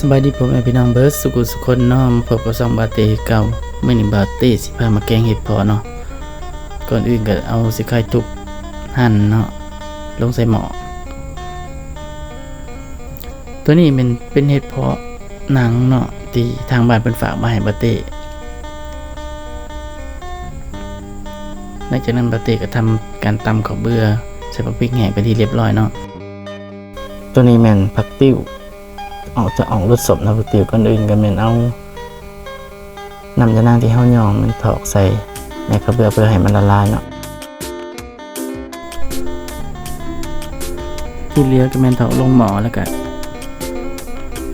ສະບາຍດີພໍ່ແມ່ພີ່ນ້ອງເບິດສູ່ຜູ້ສູ່ຄົນເນາະ ມາພົບກັບຊ່ອງບ່າວເຕ້ຄືເກົ່າ. ມື້ນີ້ບ່າວເຕ້ຊິພາມາແກງເຫັດເຜາະເນາະ. ກ່ອນອື່ນກໍເອົາຂີ້ໄຄທຸບ ຫັ່ນເນາະ ລົງໃສ່ໝໍ້. ໂຕນີ້ແມ່ນເປັນເຫັດເຜາະໜັງເນາະ ທີ່ທາງບ້ານເພິ່ນຝາກມາໃຫ້ບ່າວເຕ້. ຫຼັງຈາກນັ້ນບ່າວເຕ້ກໍທຳການຕຳເຂົ້າເບືອ ໃສ່ບັກພິກແຫ້ງເປັນທີ່ລຽບຮ້ອຍເນາະ. ໂຕນີ້ແມ່ນຜັກຕິ້ວ ອອກ ຈະອອກລົດສົ້ມເນາະ ຜັກຕິ້ວ. ກ່ອນອື່ນກໍແມ່ນເອົານ້ຳຢານາງທີ່ເຮົາຫຍໍ້ມັນຖອກໃສ່ໃນເຂົ້າເບືອເພື່ອໃຫ້ມັນລະລາຍເນາະ. ທີ່ເຫຼືອກໍແມ່ນຖອກລົງໝໍ້ ແລ້ວກໍ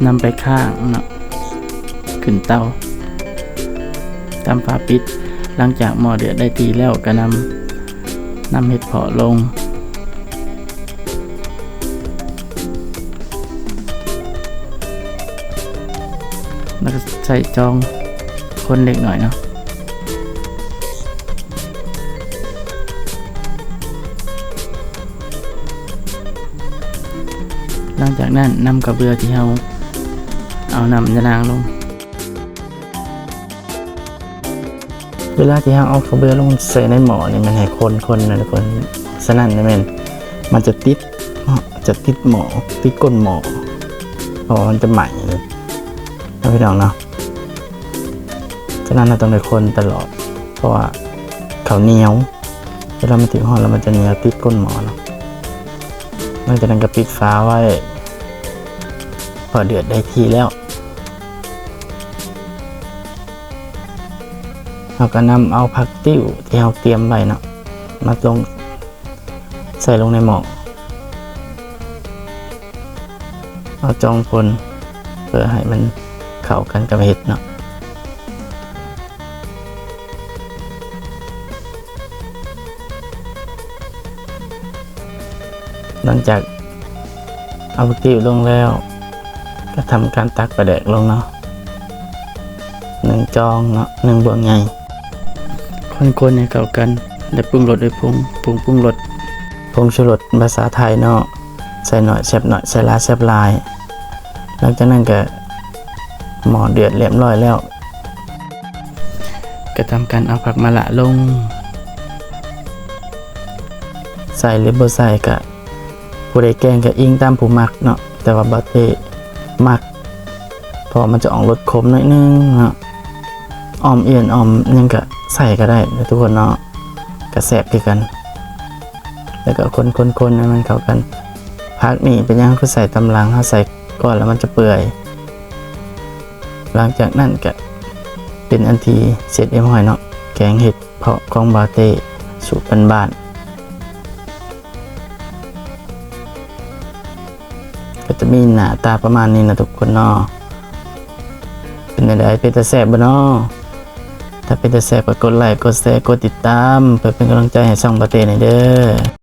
ນຳໄປຄ້າງເນາະ ຂຶ້ນເຕົາ ຕາມຝາປິດ. ຫຼັງຈາກໝໍ້ເດືອດໄດ້ທີ່ແລ້ວ ກໍນຳ ນຳເຫັດເຜາະລົງ ແລ້ວກໍໃສ່ຈອງຄົນເລັກໜ້ອຍເນາະ. ຫຼັງຈາກນັ້ນນຳເຂົ້າເບືອທີ່ເຮົາເອົານ້ຳຢານາງລົງ. ເວລາທີ່ເຮົາເອົາເຂົ້າເບືອລົງໃສ່ໃນໝໍ້ນີ້ ແມ່ນໃຫ້ຄົນໆ ນະທຸກຄົນ. ສະນັ້ນແມ່ນມັນຈະຕິດເນາະ ຈະຕິດໝໍ້ ຕິດກົ້ນໝໍ້ ເພາະວ່າມັນຈະໄໝ້ເນາະ ພີ່ນ້ອງເນາະ. ສະນັ້ນເຮົາຕ້ອງໄດ້ຄົນຕະຫຼອດ ເພາະວ່າເຂົ້າໜຽວ ເວລາມັນຖືກຮ້ອນແລ້ວມັນຈະໜຽວຕິດກົ້ນໝໍ້ເນາະ. ຫຼັງຈາກນັ້ນກໍປິດຝາໄວ້ ພໍເດືອດໄດ້ທີ່ແລ້ວ ເຮົາກໍນຳເອົາຜັກຕິ້ວທີ່ເຮົາຕຽມໄວ້ເນາະ ມາລົງ ໃສ່ລົງໃນໝໍ້ ເອົາຈອງຄົນເພື່ອໃຫ້ມັນເຂົ້າກັນກັບເຫັດເນາະ. ຫຼັງຈາກເອົາຜັກຕິ້ວລົງແລ້ວ ກໍທຳການຕັກປາແດກລົງເນາະ ໜຶ່ງຈອງເນາະ ໜຶ່ງບ່ວງໃຫຍ່. ຄົນໆໃຫ້ເຂົ້າກັນ ແລ້ວປຸງລົດດ້ວຍຜົງ ຜົງປຸງລົດ ຜົງຊູລົດພາສາໄທເນາະ ໃສ່ໜ້ອຍແຊບໜ້ອຍ ໃສ່ຫຼາຍແຊບຫຼາຍ. ຫຼັງຈາກນັ້ນກໍໝໍ້ເດືອດລຽບຮ້ອຍແລ້ວ ກໍທຳການເອົາຜັກມະລະລົງ ໃສ່ຫຼືບໍ່ໃສ່ກໍ ຜູ້ໃດແກງກໍອີງຕາມຜູ້ມັກເນາະ ແຕ່ວ່າບ່າວເຕ້ມັກ ເພາະວ່າມັນຈະອອກລົດຂົມໜ້ອຍໜຶ່ງເນາະ. ອອມເອຍນ ອອມຫຍັງກໍໃສ່ກໍໄດ້ເນາະທຸກຄົນເນາະ ກໍແຊບຄືກັນ. ແລ້ວກໍຄົນໆໆໃຫ້ມັນເຂົ້າກັນ. ຜັກນີ້ເປັນຫຍັງເຮົາຄືໃສ່ຕາມຫຼັງ ເຮົາໃສ່ກ່ອນແລ້ວມັນຈະເປື່ອຍ. ຫຼັງຈາກນັ້ນກໍເປັນອັນທີ່ເສັດຮຽບຮ້ອຍເນາະ ແກງເຫັດເຜາະຂອງບ່າວເຕ້ ສູດບ້ານໆ. ກໍຈະມີໜ້າຕາປະມານນີ້ນະທຸກຄົນເນາະ. ເປັນແນວໃດ ເປັນຕາແຊບບໍ່ເນາະ? ຖ້າເປັນຕາແຊບກໍກົດໄລ ກົດແຊ ກົດຕິດຕາມ ເພື່ອເປັນກຳລັງໃຈໃຫ້ຊ່ອງບ່າວເຕ້ແດ່ເດີ້.